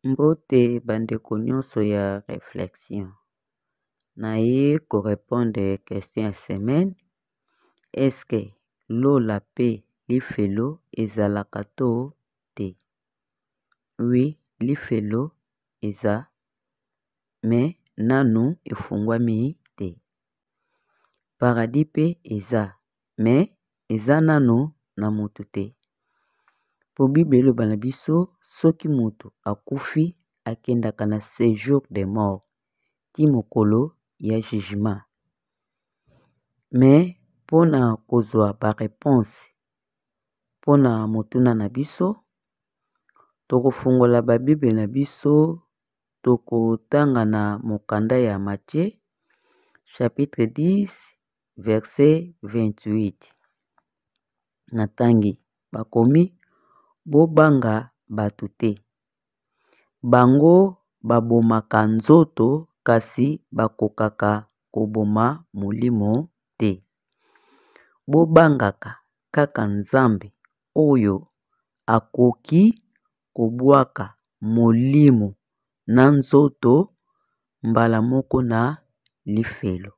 Mbote ba ndeko nionso ya reflexion. Naye ko repondre question ya semaine, est ce que lola pe lifelo ezalaka to te? Oui lifelo eza mais nanu efungwami te. Paradis pe eza mais eza nanu na mutu te. Po bible eloba na biso soki mutu akufi akendaka na sejour de mort ti mokolo ya jugement. Mais pona kozwa ba reponse pona motuna na biso tokofungola ba bible na biso tokotanga na mokanda ya Matthieu chapitre 10 verset 28. Natangi bakomi bobanga bato te bango babomaka nzoto kasi bakokaka koboma molimo te. Bobangaka kaka Nzambe oyo akoki kobwaka molimo na nzoto mbala moko na lifelo.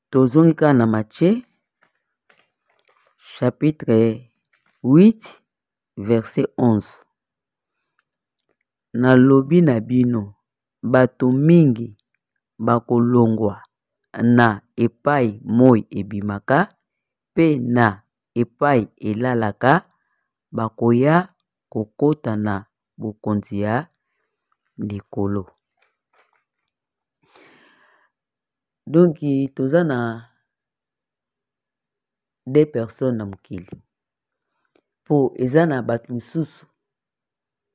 Tozongi kaka na Matthieu chapitre 8 verset 11. Nalobi na bino, bato mingi bakolongwa na epai moi ebimaka mpe na epai elalaka, bakoya kokota na bokonzi ya likolo. Donc toza na deux personnes na mokili mpo eza na bato mosusu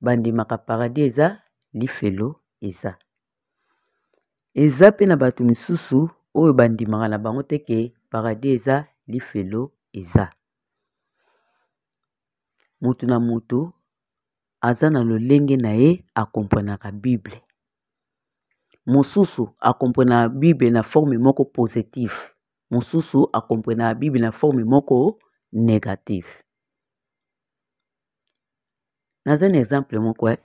bandimaka paradis eza lifelo eza eza mpe na bato mosusu oyo bandimaka na bango te ke paradis eza lifelo eza moto na moto aza na lolenge na ye akomprenaka bible mosusu akomprenaka bible na forme moko positive mosusu akomprenaka bible na forme moko negative naza na exemple moko eh.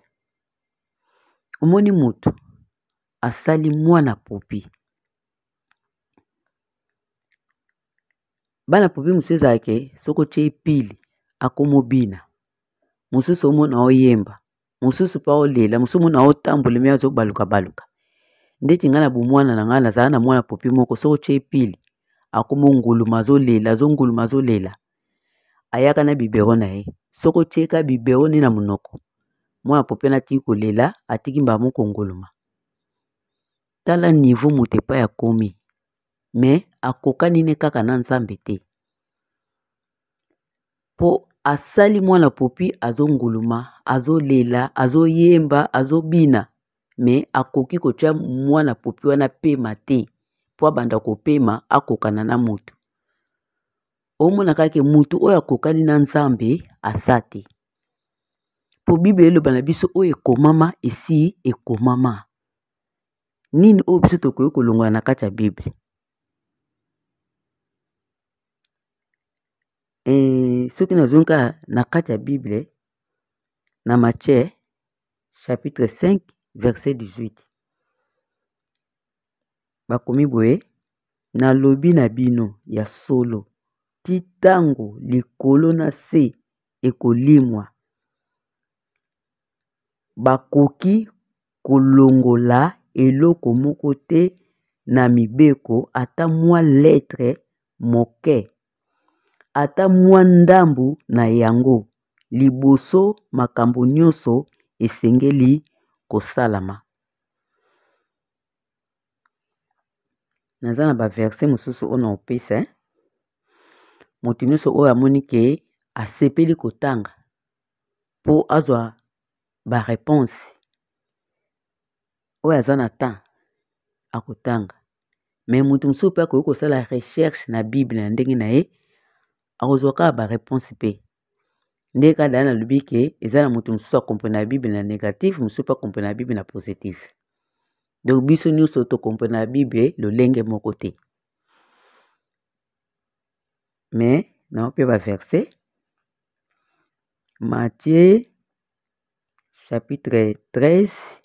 Omoni moto asali mwana popi bana popi mosusu ezalaka soki otie pili akomobina mosusu omona oyemba mosusu mpe aolela mosusu omona aotambola me azobaluka baluka ndeti ngai na bomwana na ngai nazala na mwana popi moko soki otie pili akomonguluma azolela azonguluma azolela ayaka na bibero na ye soki otie ka bibero ne na monoko mwana popi wana atiki kolela atiki mbala moko konguluma tala niveau moto epai akomi me akokani ne kaka na nzambe te mpo asali mwana popi azonguluma azolela azoyemba azobina me akoki kotya mwana popi wana pema te mpo abanda kopema akokana na moto omona kaka ke moto oyo akokani na nzambe aza te mpo biblia eloba na biso oyo ekomama esi ekomama nini oyo biso tokoki kolongola na kati ya bible e, soki nazongi kaka na kati ya bible na Matthieu chapitre 5 verset 18 bakomi boye nalobi na bino ya solo ti ntango likolo na se ekolimwa bakoki kolongola eloko moko te na mibeko ata mwa letre moke ata mwa ndambu na yango liboso makambo nyonso esengeli kosalama. Naza na ba verset mosusu oyo naopesa eh? Moto nyonso oyo amoni ke asepeli kotanga mpo azwa ba reponse oyo aza na temps akotanga me moto mosusu mpe akoki kosala recherche na bible na ndenge na ye akozwa kaka ba reponse mpe nde kaka daya nalobi ke eza na moto mosusu akomprena bible na négatif mosusu mpe akomprena bible na positif donc biso nyonso tokomprena bible lolenge moko te mais nao mpe ba verset Matthieu chapitre 13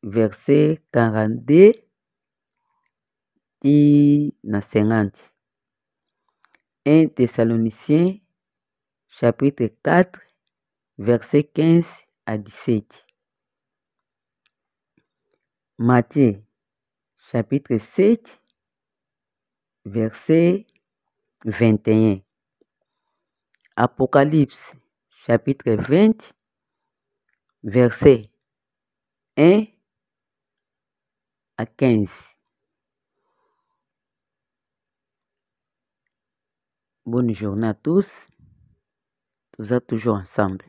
verset 42 ti na 50. 1 Thessaloniciens chapitre 4 verset 15 à 17. Matthieu chapitre 7 verset 21. Apocalypse chapitre 20 verset 1 à 15. Bonne journée à tous. Toza toujours ensemble.